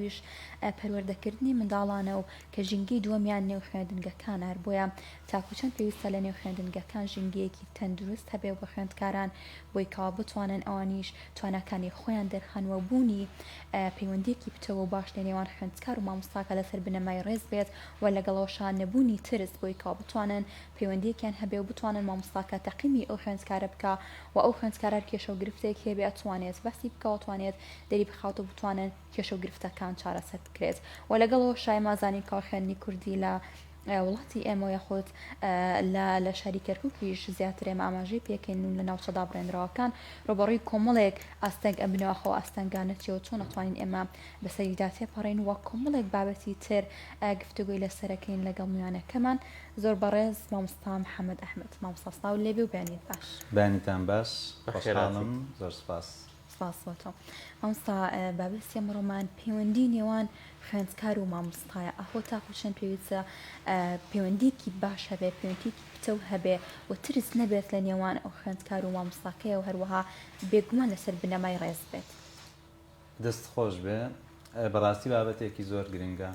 ئەویش پەروەردەکردنی منداڵانە و کە ژینگەی دووەمیان نێو خوێندنگەکانە هەر بۆیە تاکو چەند پێویستە لە نێو خوێندنگەکان ژینگەیەکی تەندروست هەبێ بۆ خوێندکاران بۆی کەوا بتوانن ئەوانیش تواناکانی خۆیان دەرخەن و بوونی پەیوەندیەکی پتەو و باش لە نێوان خوێندکار و مامۆستاکە لەسەر بنەمای ڕێز بێت و لەگەڵەوەشا نەبوونی ترس بۆی کەوا بتوانن پەیوەندیەکیان هەبێ و بتوانن مامۆستاکە تەقیمی ئەو خوێندکارە بکا و ئەو خوێندکارە هەر کێشە و گرفتێک هەبێ ئەتوانێت باسی بکا و توانێت دەری بخات و بتوانن کێشە و گرفتەکان چارەسەر بکرێت و لەگەڵەوەشا ئێمە ئەزانین کەوا خوێندنی کوردی لە وڵاتی ئێمە یاخود لە لە شاری کەرکوکیش زیاتر ئێمە ئاماژەی پێکەین و لە ناوچە دابڕێنراوەکان ڕووبەڕووی کۆمەڵێک ئاستەنگ ئەبنەوە خۆ ئاستەنگانە چیە و چۆن ئەتوانین ئێمە بەسەریدا تێپەڕین وە کۆمەڵێک بابەتی تر گفتوگۆی لەسەرەکەین لەگەڵ میوانەکەمان زۆر بەڕێز مامۆستا محەممەد ئەحمد مامۆستا سڵاو لێبێ و بەیانیت باش. بەیانیتان باش خۆشحاڵم زۆر سپاس. سپاس بۆ تۆ مامۆستا. بابەتی ئەمڕۆمان پەیوەندی نێوان خوێندکار و مامۆستایە ئاخۆ تاکو چەند پێویستە پەیوەندیەکی باش هەبێ پەیوەندیەکی پتەو هەبێ و ترس نەبێت لە نێوان ئەو خوێندکار و مامۆستاکەی و هەروەها بێگومان لەسەر بنەمای ڕێز بێت. دەست خۆش بێ بەڕاستی بابەتێکی زۆر گرنگە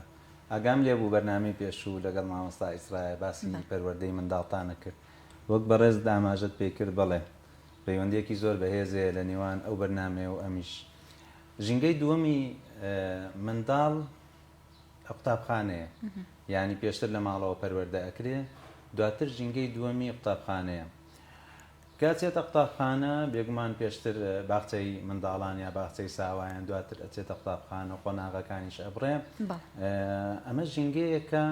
ئاگام لێ بوو بەرنامەی پێشوو لەگەڵ مامۆستا ئیسرایە باسی پەروەردەی منداڵتانە کرد وەک بەڕێزت ئاماژەت پێ کرد بەڵێ پەیوەندیەکی زۆر بەهێز هەیە لە نێوان ئەو بەرنامەیە و ئەمیش. ژینگەی دووەمی منداڵ قوتابخانەیە یانی پێشتر لە ماڵەوە پەروەردە ئەکرێ دواتر ژینگەی دووەمی قوتابخانەیە کە چێتە قوتابخانە بێگومان پێشتر باخچەی منداڵان یا باخچەی ساوایان دواتر ئەچێتە قوتابخانە و قۆناغەکانیش ئەبڕێ ئەمە ژینگەیەکە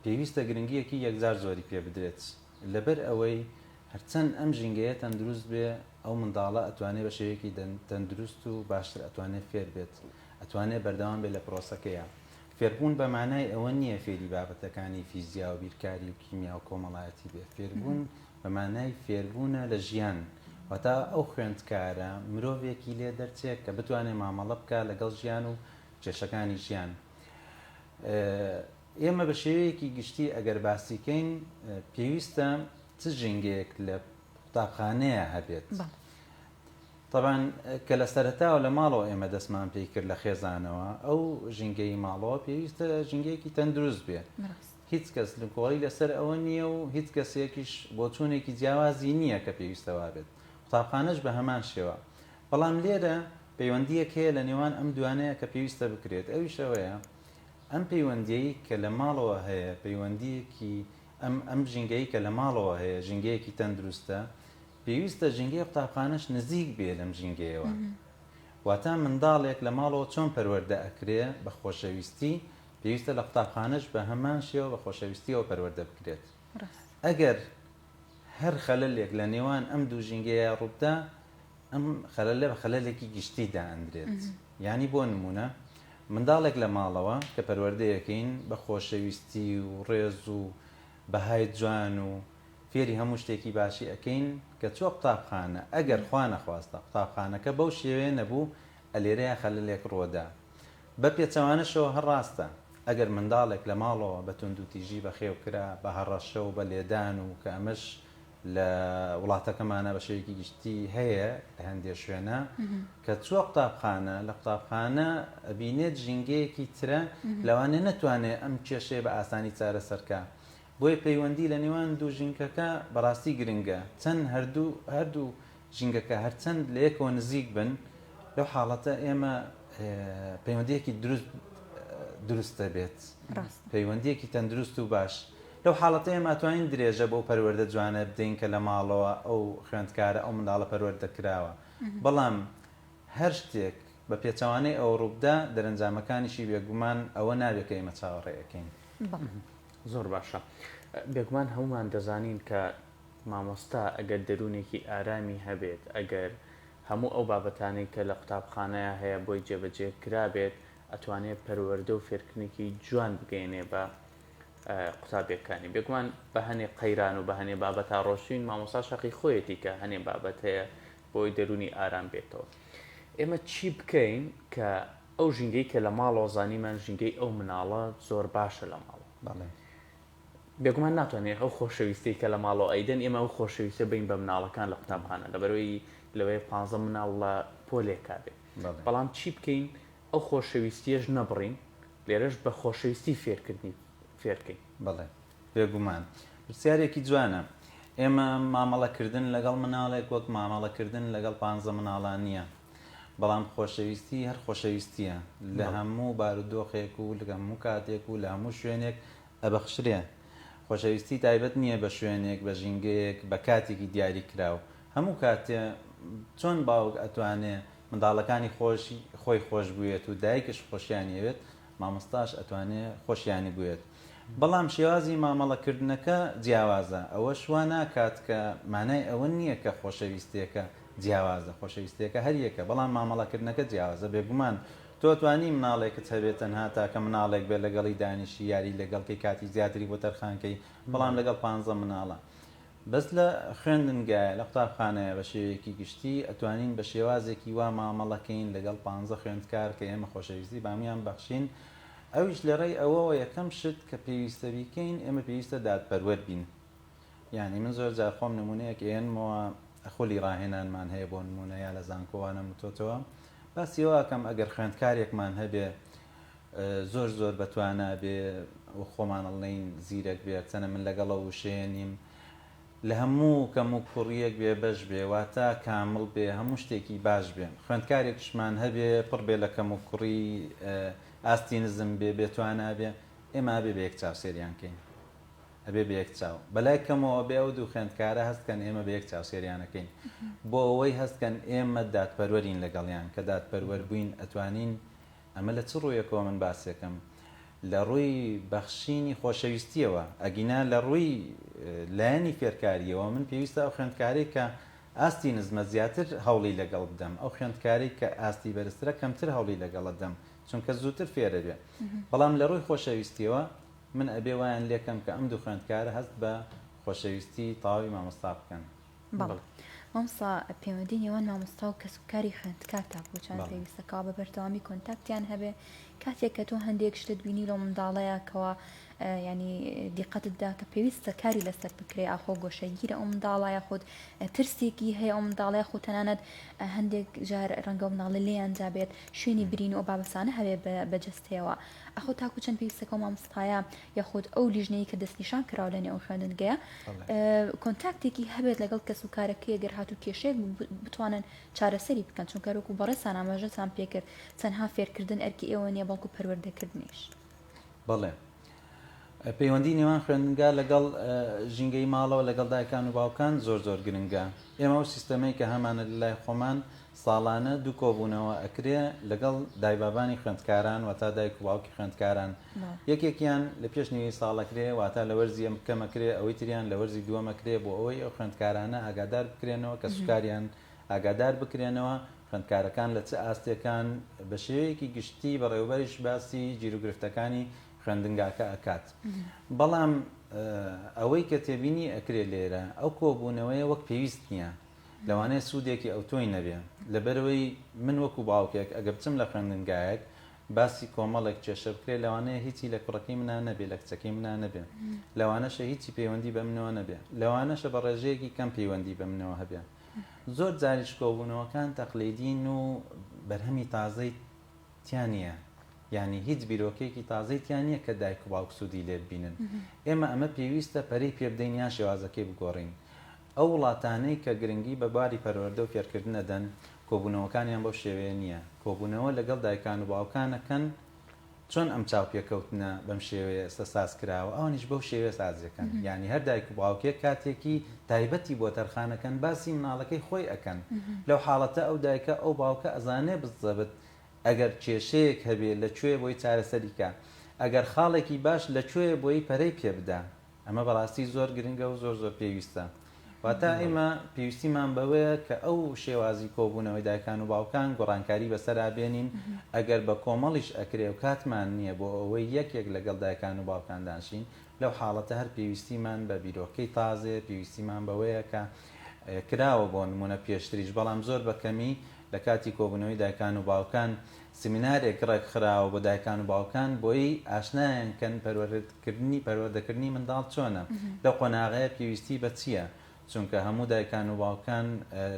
پێویستە گرنگیەکی یەکجار زۆری پێ بدرێت لەبەر ئەوەی هەرچەند ئەم ژینگەیە تەندروست بێ ئەو منداڵە ئەتوانێ بە شێوەیەکی تەندروست و باشتر ئەتوانێ فێر بێت ئەتوانێ بەردەوام بێت لە پرۆسەکەیا. فێربوون بە مانای ئەوە نییە فێری بابەتەکانی فیزیا و بیرکاری و کیمیا و کۆمەڵایەتی بێ فێربوون بە مانای فێربوونە لە ژیان واتا ئەو خوێندکارە مرۆڤێکی لێ دەرچێ کە بتوانێ مامەڵە بکا لەگەڵ ژیان و کێشەکانی ژیان. ئێمە بە شێوەیەکی گشتی ئەگەر باسی کەین پێویستە چ ژینگەیەک لە قوتابخانەیە هەبێت؟ تەبعەن کە لە سەرەتاوە لە ماڵەوە ئێمە دەستمان پێی کرد لە خێزانەوە ئەو ژینگەی ماڵەوە پێویستە ژینگەیەکی تەندروست بێ هیچ کەس نکۆڵی لەسەر ئەوە نییە و هیچ کەسێکیش بۆچوونێکی جیاوازی نییە کە پێویستە وابێت قوتابخانەش بە هەمان شێوە بەڵام لێرە پەیوەندییەک هەیە لە نێوان ئەم دوانەیە کە پێویستە بکرێت ئەویش ئەوەیە ئەم پەیوەندییەی کە لە ماڵەوە هەیە پەیوەندییەکی ئەم ئەم ژینگەی کە لە ماڵەوە هەیە ژینگەیەکی تەندروستە پێویستە ژینگەی قوتابخانەش نزیک بێ لەم ژینگەیەوە واتا منداڵێک لە ماڵەوە چۆن پەروەردە ئەکرێ بە خۆشەویستی پێویستە لە قوتابخانەش بە هەمان شێوە بە خۆشەویستیەوە پەروەردە بکرێت ئەگەر هەر خەلەلێک لە نێوان ئەم دوو ژینگەیە ڕووبدا ئەم خەلەلە بە خەلەلێکی گشتی دائەندرێت یانی بۆ نموونە منداڵێک لە ماڵەوە کە پەروەردەیەکەین بە خۆشەویستی و ڕێز و بەهای جوان و فێری هەموو شتێکی باشی ئەکەین کە چوە قوتابخانە ئەگەر خوا نەخواستە قوتابخانەکە بەو شێوەیە نەبوو ئەلێرەیا خەلەلێک ڕوەدا بە پێچەوانەشەوە هەر ڕاستە ئەگەر منداڵێک لە ماڵەوە بە توندوتیژی بەخێو کرا بە هەڕەشە و بە لێدان و کە ئەمەش لە وڵاتەکەمانا بە شێوەیەکی گشتی هەیە لە هەندێ شوێنە کە چووە قوتابخانە لە قوتابخانە ئەبینێت ژینگەیەکی ترە لەوانەیە نەتوانێت ئەم کێشەیە بە ئاسانی چارەسەر کا بۆیە پەیوەندی لە نێوان دوو ژینگەکە بەڕاستی گرنگە چەند هەردوو هەردوو ژینگەکە هەرچەند لە یەکەوە نزیک بن لەو حاڵەتە ئێمە پەیوەندیەکی دروست دروست دەبێت پەیوەندیەکی تەندروست و باش لەو حاڵەتە ئێمە ئەتوانین درێژە بەو پەروەردە جوانە بدەین کە لە ماڵەوە ئەو خوێندکارە ئەو منداڵە پەروەردە کراوە بەڵام هەر شتێک بە پێچەوانەی ئەوە ڕووبدا دەرەنجامەکانیشی بێگومان ئەوە نابێت کە ئێمە چاوەڕێ ئەکەین. زۆر باشە بێگومان هەموومان دەزانین کە مامۆستا ئەگەر دەروونێکی ئارامی هەبێت ئەگەر هەموو ئەو بابەتانەی کە لە قوتابخانەیا هەیە بۆی جێبەجێ کرابێت ئەتوانێ پەروەردە و فێرکردنێکی جوان بگەیەنێ بە قوتابیەکانی بێگومان بە هەنێ قەیران و بە هەنێ بابەتا ڕۆشتوین مامۆستاش هەقی خۆیەتی کە هەنێ بابەت هەیە بۆی دەروونی ئارام بێتەوە ئێمە چی بکەین کە ئەو ژینگەی کە لە ماڵەوە زانیمان ژینگەی ئەو مناڵە زۆر باشە لە ماڵەوە بەڵێ بێگومان ناتوانێت ئەو خۆشەویستی کە لە ماڵەوە ئەیدەن ئێمە ئەو خۆشەویستە بین بە مناڵەکان لە قوتابخانە لەبەرەوەی لەوەیە پ مناڵ لە پۆلێکا بێ بەڵام چی بکەین؟ ئەو خۆشەویستیەش نەبڕین لێرەش بە خۆشەویستی فێرکردنی فێرکەین. بەڵێ بێگومان پرسیارێکی جوانە. ئێمە مامەڵەکردن لەگەڵ مناڵێک وەک مامەڵەکردن لەگەڵ پانزە مناڵا نییە. بەڵام خۆشەویستی هەر خۆشەویستییە. لە هەموو بارودۆخێک و لە هەموو کاتێک و لە هەموو شوێنێک ئەبەخشرێ. خۆشەویستی تایبەت نییە بە شوێنێک، بە ژینگەیەک، بە کاتێکی دیاری کراو. هەموو کاتێ چۆن باوک ئەتوانێ منداڵەکانی خۆشی خۆی خۆش بوێت و دایکش خۆشیانی ئەوێت، مامۆستاش ئەتوانێ خۆشیانی بوێت. بەڵام شێوازی مامەڵە کردنەکە جیاوازە. ئەوەش وا ناکات کە مانای ئەوە نییە کە خۆشەویستیەکە جیاوازە. خۆشەویستیەکە هەر یەکە، بەڵام مامەڵە کردنەکە جیاوازە. بێگومان تۆ ئەتوانی مناڵێکت هەبێت تەنها تاکە مناڵێک بێت لەگەڵی دانیشی یاری لەگەڵ کەی کاتی زیاتری بۆ تەرخان کەی بەڵام لەگەڵ پانزە مناڵە بەس لە خوێندنگایە لە قوتابخانەیە بە شێوەیەکی گشتی ئەتوانین بە شێوازێکی وا مامەڵە کەین لەگەڵ پانزە خوێندکار کە ئێمە خۆشەویستی بە هەموویان بەخشین ئەویش لە ڕێی ئەوەوە یەکەم شت کە پێویستە بیکەین ئێمە پێویستە دادپەروەر بین یانی من زۆر جار خۆم نمونەیەک ئێنمەوە خولی ڕاهێنانمان هەیە بۆ نمونە یا لە زانکۆ وانەم وتۆتەوە باسی ئەوە ئەکەم ئەگەر خوێندکارێکمان هەبێ زۆر زۆر بەتوانا بێ و خۆمان ئەڵێین زیرەک بێ چەنە من لەگەڵ ئەو وشەیە نیم لە هەموو کەم و کوڕیەک بێ بەش بێ واتە کامڵ بێ هەموو شتێکی باش بێ خوێندکارێکشمان هەبێ پڕ بێ لە کەم و کوڕی ئاستی نزم بێ بێتوانا بێ ئێمە ئەبێ بە یەک چاو سێریان کەین ئەبێ بە یەک چاو. بەلای کەمەوە ئەبێ ئەو دوو خوێندکارە هەست کەن ئێمە بە یەک چاو سێریان ئەکەین. بۆ ئەوەی هەست کەن ئێمە دادپەروەرین لەگەڵیان. کە دادپەروەر بووین ئەتوانین ئەمە لە چ ڕوویەکەوە من باسێکم؟ لە ڕووی بەخشینی خۆشەویستییەوە. ئەگینا لە ڕووی لایەنی فێرکارییەوە من پێویستە ئەو خوێندکارەی کە ئاستی نزمە زیاتر هەوڵی لەگەڵ بدەم، ئەو خوێندکارەی کە ئاستی بەرزترە کەمتر هەوڵی لەگەڵ ئەدەم، چونکە زووتر فێرەبێ. بەڵام لە ڕووی خۆشەویستییەوە من ئەبێ وایان لێکەم کە ئەم دوو خوێندکارە هەست بە خۆشەویستی تەواوی مامۆستا بکەن. بەڵێ مامۆستا پەیوەندی نێوان مامۆستا و کەسوکاری خوێندکار تاکو چەند پێویستە کەوا بە بەردەوامی contact یان هەبێ کاتێک کە تۆ هەندێک شتت بینی لەو منداڵەیە کەوا ینی دیقەتت دا کە پێویستە کاری لەسەر بکرێ ئاخۆ گۆشەگیرە ئەو منداڵە یاخود ترسێکی هەیە ئەو منداڵە یاخود تەنانەت هەندێک جار ڕەنگە منداڵە لێیان دابێت شوێنی برین و بابەسانە هەبێ بە جەستەیەوە ئاخۆ تاکو چەند پێویستە کە ئەو مامۆستایە یاخود ئەو لیژنەی کە دەستنیشان کراوە لە نێو خوێندنگەیە contact ێکی هەبێت لەگەڵ کەس و کارەکەی گەر هاتوو کێشەیەک بتوانن چارەسەری بکەن چونکە وەکو بەڕێزتان ئاماژەتان پێکرد تەنها فێرکردن ئەرکی ئێوە نییە بەڵکو پەروەردەکردنیش. بەڵێ پەیوەندی نێوان خوێندنگا لەگەڵ ژینگەی ماڵەوە لەگەڵ دایکان و باوکان زۆر زۆر گرنگە ئێمە ئەو سیستەمەی کە هەمانە لە لای خۆمان ساڵانە دوو کۆبوونەوە ئەکرێ لەگەڵ دایبابانی خوێندکاران واتا دایک و باوکی خوێندکاران یەکێکیان لە پێش نیوەی ساڵ ئەکرێ واتا لە وەرزی یەکەم ئەکرێ ئەوەی تریان لە وەرزی دووەم ئەکرێ بۆ ئەوەی ئەو خوێندکارانە ئاگادار بکرێنەوە کەسوکاریان ئاگادار بکرێنەوە خوێندکارەکان لە چ ئاستێکان بە شێوەیەکی گشتی بەڕێوەبەریش باسی گیروگرفتەکانی خوێندنگاکە ئەکات بەڵام ئەوەی کە تێبینی ئەکرێ لێرە ئەو کۆبوونەوەیە وەک پێویست نییە لەوانەیە سوودێکی ئەوتۆی نەبێ لەبەرئەوەی من وەکو باوکێک ئەگەر بچم لە خوێندنگایەک باسی کۆمەڵێک کێشە بکرێ لەوانەیە هیچی لە کوڕەکەی منا نەبێ لە کچەکەی منا نەبێ لەوانەشە هیچی پەیوەندی بە منەوە نەبێ لەوانەشە بە ڕێژەیەکی کەم پەیوەندی بە منەوە هەبێ زۆر جاریش کۆبوونەوەکان تەقلیدین و بەرهەمی تازەی تیا نییە یانی هیچ بیرۆکەیەکی تازەی تیا نییە کە دایک و باوک سوودی لێ ببینن ئێمە ئەمە پێویستە پەرەی پێ بدەین یان شێوازەکەی بگۆڕین ئەو وڵاتانەی کە گرنگی بە بواری پەروەردە و فێرکردن ئەدەن کۆبوونەوەکانیان بەو شێوەیە نییە کۆبوونەوە لەگەڵ دایکان و باوکان ئەکەن چۆن ئەم چاوپێکەوتنە بەم شێوەیە ئێستا ساز کراوە ئەوانیش بەو شێوەیە سازیەکەن یانی هەر دایک و باوکێک کاتێکی تایبەتی بۆ تەرخانەکەن باسی مناڵەکەی خۆی ئەکەن لەو حاڵەتە ئەو دایکە ئەو باوکە ئەزانێ بزەبت ئەگەر کێشەیەک هەبێ لە کوێ بۆی چارەسەری کا ئەگەر خاڵێکی باش لە کوێ بۆی پەرەی پێ بدا ئەمە بەڕاستی زۆر گرنگە و زۆر زۆر پێویستە. واتە ئێمە پێویستیمان بەوەیە کە ئەو شێوازی کۆبوونەوەی دایکان و باوکان گۆڕانکاری بەسەرا بێنین، ئەگەر بە کۆمەڵیش ئەکرێ و کاتمان نییە بۆ ئەوەی یەک یەک لەگەڵ دایکان و باوکان دانشین، لەو حاڵەتە هەر پێویستیمان بە بیرۆکەی تازەیە، پێویستیمان بەوەیە کە کراوە بۆ نموونە پێشتریش بەڵام زۆر بە کەمی لە کاتی کۆبوونەوەی دایکان و باوکان سیمینارێک ڕێکخراوە بۆ دایکان و باوکان بۆی ئاشنایان کەن پەروەردەکردنی پەروەردەکردنی منداڵ چۆنە لەو قۆناغەیە پێویستی بە چییە چونکە هەموو دایکان و باوکان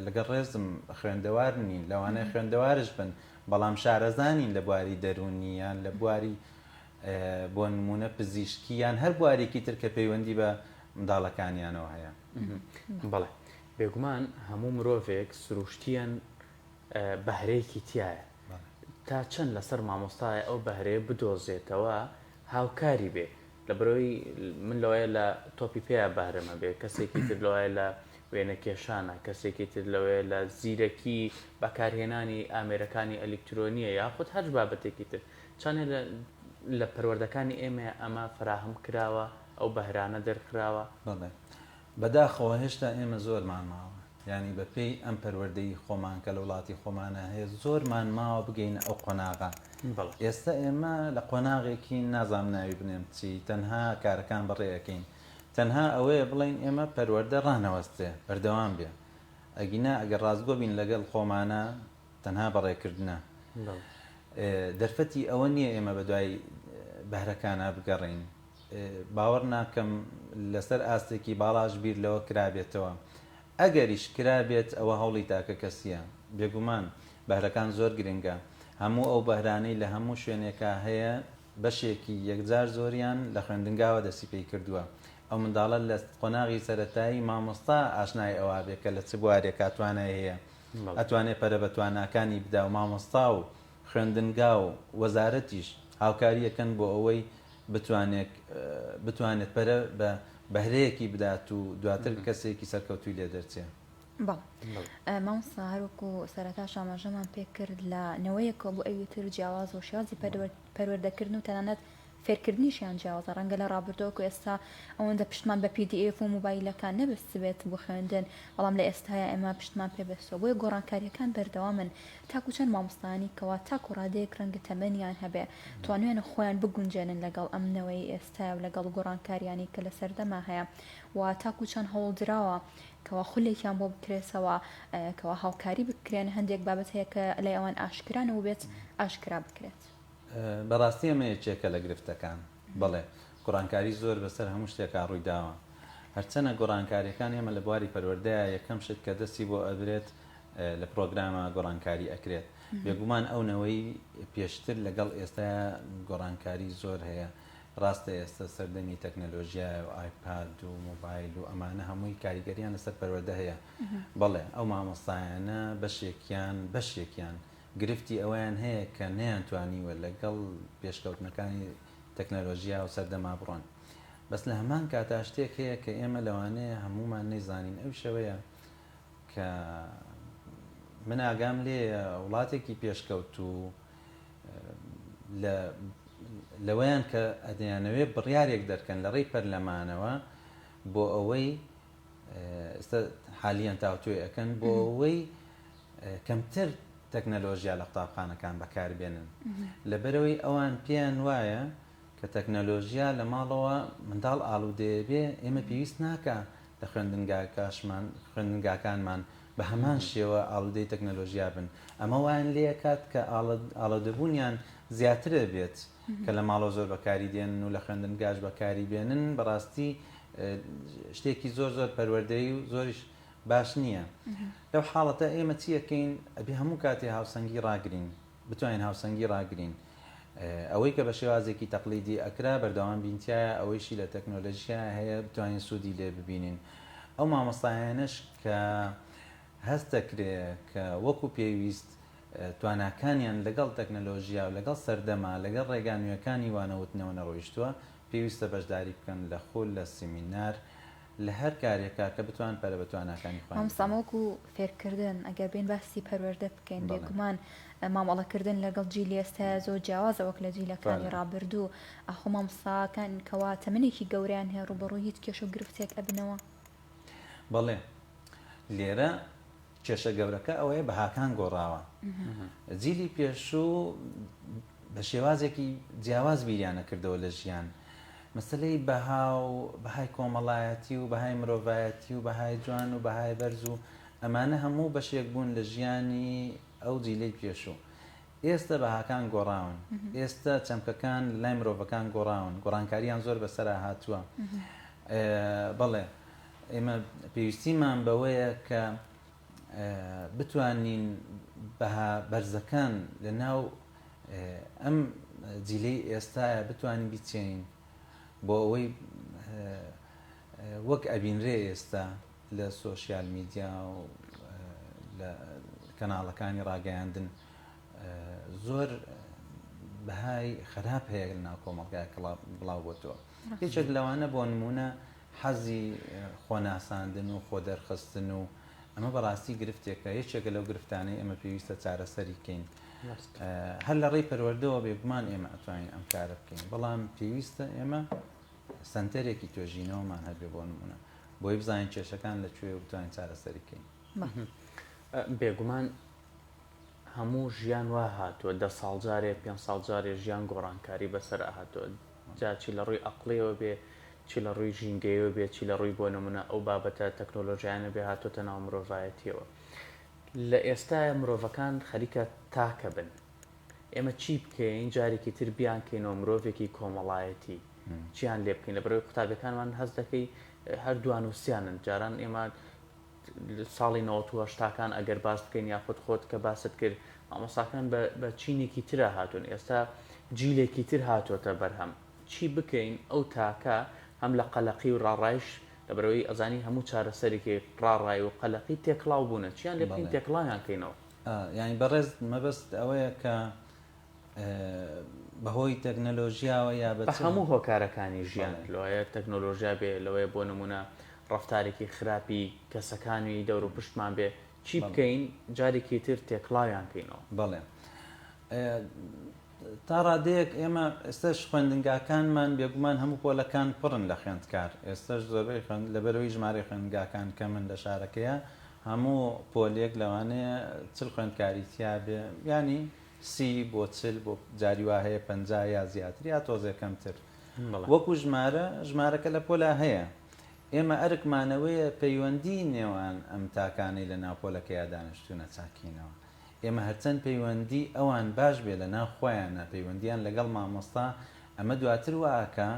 لەگەڵ ڕێزم خوێندەوار نین لەوانەیە خوێندەوارش بن. بەڵام شارەزا نین لە بواری دەروونی یان لە بواری بۆ نموونە پزیشکی یان هەر بوارێکی تر کە پەیوەندی بە منداڵەکانیانەوە هەیە. بەڵێ بێگومان هەموو مرۆڤێک سروشتییەن بەهرەیەکی تیایە تا چەند لەسەر مامۆستایە ئەو بەهرەیە بدۆزێتەوە هاوکاری بێ لەبەرئەوەی من لەوەیە لە تۆپی پێیا بەهرەم هەبێ کەسێکی تر لەوەیە لە وێنەکێشانە کەسێکی تر لەوەیە لە زیرەکی بەکارهێنانی ئامێرەکانی ئەلیکترۆنیە یاخود هەر بابەتێکی تر چانێ لە لە پەروەردەکانی ئێمە ئەمە فراهەم کراوە ئەو بەهرانە دەرخراوە؟ بەڵێ بەداخەوە هێشتا ئێمە زۆرمان ماوە یانی بە پێی ئەم پەروەردەی خۆمان کە لە وڵاتی خۆمانە هەیە زۆرمان ماوە بگەینە ئەو قۆناغە ئێستا ئێمە لە قۆناغێکی نازام ناوی بنێم چی تەنها کارەکان بەڕێ ئەکەین تەنها ئەوەیە بڵێین ئێمە پەروەردە ڕانەوەستێ بەردەوام بێ ئەگینا ئەگەر ڕاستگۆ بین لەگەڵ خۆمانە تەنها بەڕێکردنە دەرفەتی ئەوە نییە ئێمە بەدوای بەهرەکانا بگەڕێین باوەڕ ناکەم لەسەر ئاستێکی باڵاش بیر لەوە کرابێتەوە. ئەگەریش کرابێت ئەوە هەوڵی تاکەکەسییە. بێگومان بەهرەکان زۆر گرنگە. هەموو ئەو بەهرانەی لە هەموو شوێنێکا هەیە بەشێکی یەکجار زۆریان لە خوێندنگاوە دەستی پێی کردووە. ئەو منداڵە لە قۆناغی سەرەتایی مامۆستا ئاشنای ئەوە بێ کە لە چ بوارێکا توانای هەیە ئەتوانێ پەرە بە تواناکانی بدا و مامۆستا و خوێندنگا و وەزارەتیش هاوکاری ئەکەن بۆ ئەوەی بتوانێک بتوانێت پەرە بە بەهرەیەکی بدات و دواتر کەسێکی سەرکەوتووی لێ دەرچێ. بەڵێ مامۆستا هەروەکو سەرەتاش ئاماژەمان پێکرد لە نەوەیەکەوە بۆ ئەوی تر جیاواز و شێوازی پەروەردەکردن و تەنانەت فێرکردنیشیان جیاوازە، ڕەنگە لە ڕابردوو وەکو ئێستا ئەوەندە پشتمان بە PDF و مۆبایلەکان نەبەستبێت بۆ خوێندن، بەڵام لە ئێستایا ئێمە پشتمان پێ بەستووە، بۆیە گۆڕانکارییەکان بەردەوامن تاکو چەند مامۆستایانی کەوا تاکو ڕادەیەک ڕەنگە تەمەنیان هەبێ توانیویانە خۆیان بگونجێنن لەگەڵ ئەم نەوەی ئێستایا و لەگەڵ گۆڕانکاریانەی کە لە سەردەما هەیە و تاکو چەند هەوڵدراوە کەوا خولێکیان بۆ بکرێتەوە کەوا هاوکاری بکرێن هەندێک بابەت هەیە کە لای ئەوان ئاشکرا نەبووبێت ئاشکرا بکرێت. بەڕاستی ئەمە یەکێکە لە گرفتەکان. بەڵێ، گۆڕانکاری زۆر بەسەر هەموو شتێکا ڕوویداوە. هەرچەنە گۆڕانکاریەکان ئێمە لە بواری پەروەردەیا یەکەم شت کە دەستی بۆ ئەبرێت لە پڕۆگراما گۆڕانکاری ئەکرێت. بێگومان ئەو نەوەی پێشتر لەگەڵ ئێستایا گۆڕانکاری زۆر هەیە. ڕاستە ئێستا سەردەمی تەکنەلۆژیایە و ئایپاد و مۆبایل و ئەمانە هەمووی کاریگەریان لەسەر پەروەردە هەیە. بەڵێ ئەو مامۆستایانە بەشێکیان بەشێکیان گرفتی ئەوەیان هەیە کە نەیانتوانیوە لەگەڵ پێشکەوتنەکانی تەکنەلۆژیا و سەردەما بڕۆن. بەس لە هەمان کاتا شتێک هەیە کە ئێمە لەوانەیە هەموومان نەیزانین ئەویش ئەوەیە کە من ئاگام لێیە وڵاتێکی پێشکەوتوو لە لەوەیان کە ئەدەیانەوێ بڕیارێک دەرکەن لە ڕێی پەرلەمانەوە بۆ ئەوەی ئێستا حالیان تاوتوێ ئەکەن بۆ ئەوەی کەمتر تەکنەلۆژیا لە قوتابخانەکان بەکاربێنن لەبەرەوەی ئەوان پێیان وایە کە تەکنەلۆژیا لە ماڵەوە منداڵ ئاڵوودەیە بێ ئێمە پێویست ناکا لە خوێندنگاکاشمان خوێندنگاکانمان بە هەمان شێوە ئاڵوودەی تەکنەلۆژیا بن ئەمە وایان لێکات کە ئاڵۆدەبوونیان زیاترە بێت کە لە ماڵەوە زۆر بەکاری دێنن و لە خوێندنگاش بەکاری بێنن بەڕاستی شتێکی زۆر زۆر پەروەردەیی و زۆریش باش نییە لەو حاڵەتە ئێمە چی ئەکەین ئەبێ هەموو کاتێ هاوسەنگی ڕاگرین بتوانین هاوسەنگی ڕاگرین ئەوەی کە بە شێوازێکی تەقلیدی ئەکرا بەردەوام بین تیایا ئەوەیشی لە تەکنۆلۆژیا هەیە بتوانین سوودی لێ ببینین ئەو مامۆستایانەش کە هەست دەکرێ کە وەکو پێویست تواناکانیان لەگەڵ تەکنەلۆژیا و لەگەڵ سەردەما لەگەڵ ڕێگا نوێکانی وانەوتنەوە نەڕۆیشتووە پێویستە بەشداری بکەن لە خول لە سیمینار لە هەر کارێکا کە بتوان پەرە بە تواناکانی خۆیان مامۆستا بدەن. وەکو فێرکردن ئەگەر بێین باسی پەروەردە بکەین بەڵێ. بێگومان مامەڵەکردن لەگەڵ جیلی ئێستایا زۆر جیاوازە وەک لە جیلەکانی بەڵێ. ڕابردوو ئاخۆ مامۆستاکان کەوا تەمەنێکی گەورەیان هەیە ڕووبەڕووی هیچ کێشە و گرفتێک ئەبنەوە؟ بەڵێ لێرە کێشە گەورەکە ئەوەیە بەهاکان گۆڕاوە. جیلی پێشوو بە شێوازێکی جیاواز بیریان ئەکردەوە لە ژیان. مەسەلەی بەها و بەهای کۆمەڵایەتی و بەهای مرۆڤایەتی و بەهای جوان و بەهای بەرز و ئەمانە هەموو بەشێک بوون لە ژیانی ئەو جیلەی پێشوو. ئێستە بەهاکان گۆڕاون. ئێستە چەمکەکان لە لای مرۆڤەکان گۆڕاون. گۆڕانکارییان زۆر بەسەرا هاتووە. بەڵێ ئێمە پێویستیمان بەوەیە کە. بتوانین بەها بەرزەکان لە ناو ئەم جیلەی ئێستایا بتوانین بیچێنین بۆ ئەوەی وەک ئەبینرێ ئێستا لە سۆشیال میدیا و لە کەناڵەکانی ڕاگەیاندن زۆر بەهای خراپ هەیە لە ناو کۆمەڵگای بڵاو بۆتەوە یەکێک لەوانە بۆ نمونە حەزی خۆناساندن و خۆدەرخستن و ئەمە بەڕاستی گرفتێکە یەکێکە لەو گرفتانەی ئێمە پێویستە چارەسەری کەین هەر لە ڕێی پەروەردەوە بێگومان ئێمە ئەتوانین ئەم کارە بکەین بەڵام پێویستە ئێمە سەنتەرێکی توێژینەوەمان هەبێ بۆ نمونە بۆی بزانین کێشەکان لە کوێ و بتوانین چارەسەری کەین. بێگومان هەموو ژیان وا هاتووە دە ساڵ جارێ پێنج ساڵ جارێ ژیان گۆڕانکاری بەسەر ئەهاتووە جا چی لە ڕووی ئەقڵیەوە بێ چی لە ڕووی ژینگەیەوە بێ چی لە ڕووی بۆ نمونە ئەو بابەتە تەکنۆلۆژیانە بێ هاتۆتە ناو مرۆڤایەتیەوە لە ئێستایا مرۆڤەکان خەریکە تاکە بن ئێمە چی بکەین جارێکی تر بیانکەینەوە مرۆڤێکی کۆمەڵایەتی چیان لێ بکەین لە بەرەوەی قوتابیەکانمان هەست دەکەی هەر دوان و سیانن جاران ئێمە ساڵی نەوەت و هەشتاکان ئەگەر باس بکەین یاخود خۆت کە باست کرد مامۆستاکان بە چینێکی ترا هاتوون ئێستا جیلێکی تر هاتۆتە بەرهەم چی بکەین ئەو تاکە هەم لە قەلەقی و ڕاڕایش لەبەرئەوەی ئەزانی هەموو چارەسەرێکی ڕاڕای و قەلەقی تێکڵاو بوونە چیان لێ بکەین تێکڵاویان کەینەوە. یانی بەڕێز مەبەست ئەوەیە کە بەهۆی تەکنەلۆژیاوە یا بە بە هەموو هۆکارەکانی ژیان لەوەیە تەکنۆلۆژیا بێ لەوەیە بۆ نمونە ڕەفتارێکی خراپی کەسەکانی دەور و پشتمان بێ چی بکەین جارێکی تر تێکڵاویان کەینەوە. بەڵێ تا ڕادەیەک ئێمە ئێستاش خوێندنگاکانمان بێگومان هەموو پۆلەکان پڕن لە خوێندکار ئێستاش زۆربەی خوێند لەبەرەوەی ژمارەی خوێندنگاکان کەمن لە شارەکەیە هەموو پۆلێک لەوانەیە چل خوێندکاری تیا بێ یانی سی بۆ چل بۆ جاری وا هەیە پەنجا یا زیاتر یا تۆزێ کەمتر وەکو ژمارە ژمارەکە لە پۆلا هەیە ئێمە ئەرکمانەوەیە پەیوەندی نێوان ئەم تاکانەی لە ناو پۆلەکەیا دانیشتوونە چاکینەوە ئێمە هەرچەند پەیوەندی ئەوان باش بێ لە ناو خۆیانا پەیوەندیان لەگەڵ مامۆستا ئەمە دواتر وا ئەکا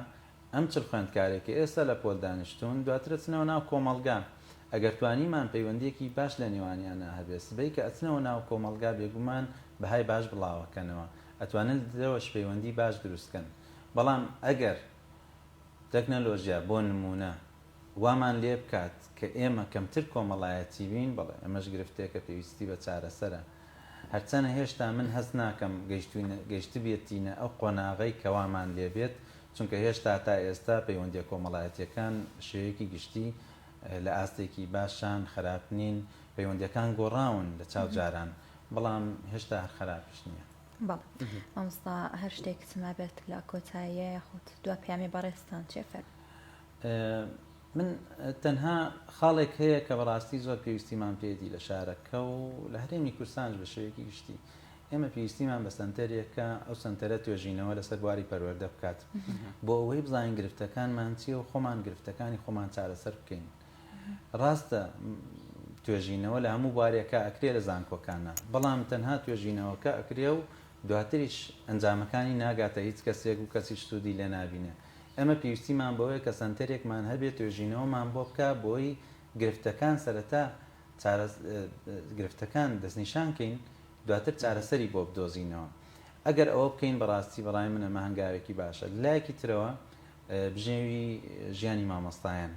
ئەم چل خوێندکارەی کە ئێستا لە پۆل دانیشتوون دواتر ئەچنەوە ناو کۆمەڵگا ئەگەر توانیمان پەیوەندیەکی باش لە نێوانیانا هەبێ سبەی کە ئەچنەوە ناو کۆمەڵگا بێگومان بەهای باش بڵاوەکەنەوە ئەتوانن لە دەرەوەش پەیوەندی باش دروست کەن بەڵام ئەگەر تەکنەلۆژیا بۆ نموونە وامان لێ بکات کە ئێمە کەمتر کۆمەڵایەتی بین، بەڵێ ئەمەش گرفتێکە پێویستی بە چارەسەرە. هەرچەنە هێشتا من هەست ناکەم گەیشتوینە گەیشتبێتینە ئەو قۆناغەی کە وامان لێ بێت، چونکە هێشتا تا ئێستا پەیوەندییە کۆمەڵایەتییەکان بە شێوەیەکی گشتی لە ئاستێکی باشان، خراپ نین، پەیوەندییەکان گۆڕاون لە چاو جاران، بەڵام هێشتا هەر خراپیش نییە. بەڵێ مامۆستا هەر شتێکت مابێت لە کۆتاییە یاخود دوا پەیامی بەڕێزتان چیە فەرموو. من تەنها خاڵێک هەیە کە بەڕاستی زۆر پێویستیمان پێیەتی لە شارەکە و لە هەرێمی کوردستانش بە شێوەیەکی گشتی ئێمە پێویستیمان بە سەنتەرێکە ئەو سەنتەرە توێژینەوە لەسەر بواری پەروەردە بکات بۆ ئەوەی بزانین گرفتەکانمان چییە و خۆمان گرفتەکانی خۆمان چارەسەر بکەین ڕاستە توێژینەوە لە هەموو بوارێکە ئەکرێ لە زانکۆکانە بەڵام تەنها توێژینەوەکە ئەکرێ و دواتریش ئەنجامەکانی ناگاتە هیچ کەسێک و کەسیش سوودی لێ نابینێ ئێمە پێویستیمان بەوەیە کە سەنتەرێکمان هەبێت توێژینەوەمان بۆ بکا بۆی گرفتەکان سەرەتا گرفتەکان دەستنیشان کەین دواتر چارەسەری بۆ بدۆزینەوە ئەگەر ئەوە بکەین بەڕاستی بەڕای من ئەمە هەنگاوێکی باشە لایەکی ترەوە بژێوی ژیانی مامۆستایان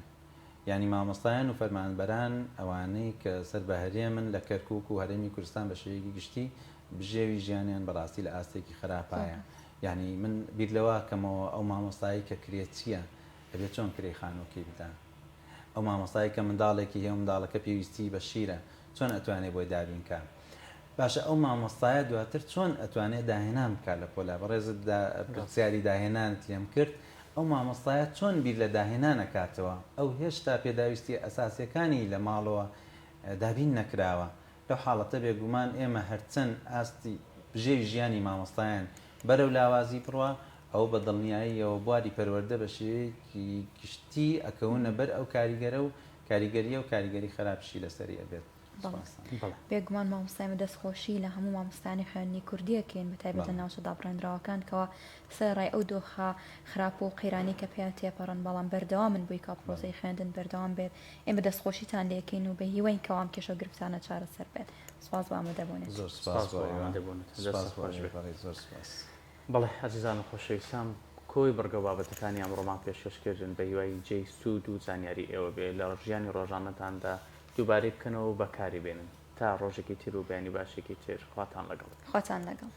یانی مامۆستایان و فەرمانبەران ئەوانەی کە سەر بە هەرێمن لە کەرکوک و هەرێمی کوردستان بە شێوەیەکی گشتی بژێوی ژیانیان بەڕاستی لە ئاستێکی خراپایە یانی من بیر لەوە ئەکەمەوە ئەو مامۆستایەی کە کرێچییە ئەبێ چۆن کرێی خانووەکەی بدا؟ ئەو مامۆستایەی کە منداڵێکی هەیە و منداڵەکە پێویستیی بە شیرە چۆن ئەتوانێ بۆی دابین کا؟ باشە ئەو مامۆستایە دواتر چۆن ئەتوانێ داهێنان بکا لە پۆلا؟ بەڕێزت دا پرسیاری داهێنانت لێم کرد ئەو مامۆستایە چۆن بیر لە داهێنان ئەکاتەوە؟ ئەو هێشتا پێداویستییە ئەساسییەکانی لە ماڵەوە دابین نەکراوە لەو حاڵەتە بێگومان ئێمە هەرچەند ئاستی بژێوی ژیانی مامۆستایان بەرەو لاوازی بڕوا، ئەوە بە دڵنیاییەوە بواری پەروەردە بە شێوەیەکی گشتی ئەکەونە بەر ئەو کاریگەرە و کاریگەرییە و کاریگەری خەراپیشی لەسەری ئەبێت. بەڵێ بێگومان مامۆستا ئێمە دەستخۆشی لە هەموو مامۆستایانی خوێندنی کوردی ئەکەین بە تایبەت لە ناوچە دابڕێندراوەکان کەوا سەرەڕای ئەو دۆخە خراپ و قەیرانەی کە پێیا تێپەڕن بەڵام بەردەوامن بۆی کە پرۆسەی خوێندن بەردەوام بێت ئێمە دەستخۆشیتان لێکەین و بە هیواین کەوا ئەم کێشە و گرفتانە چارەسەر بێت سپاس بۆ ئامادەبوونت. زۆر سپاس بۆ ئامادەبوونت. دەستت خۆش بێت. زۆر سپاس. بەڵێ ئازیزان و خۆشەویستان کۆی بڕگە و بابەتەکانی ئەمڕۆمان پێشکەش کردن بە هیوای جێی سوود و زانیاری ئێوە بێ لە ژیانی ڕۆژانەتاندا دووبارەی بکەنەوە و بەکاری بێنن تا ڕۆژێکی تر و بەیانی باشێکی تر خواتان لەگەڵ. خواتان لەگەڵ.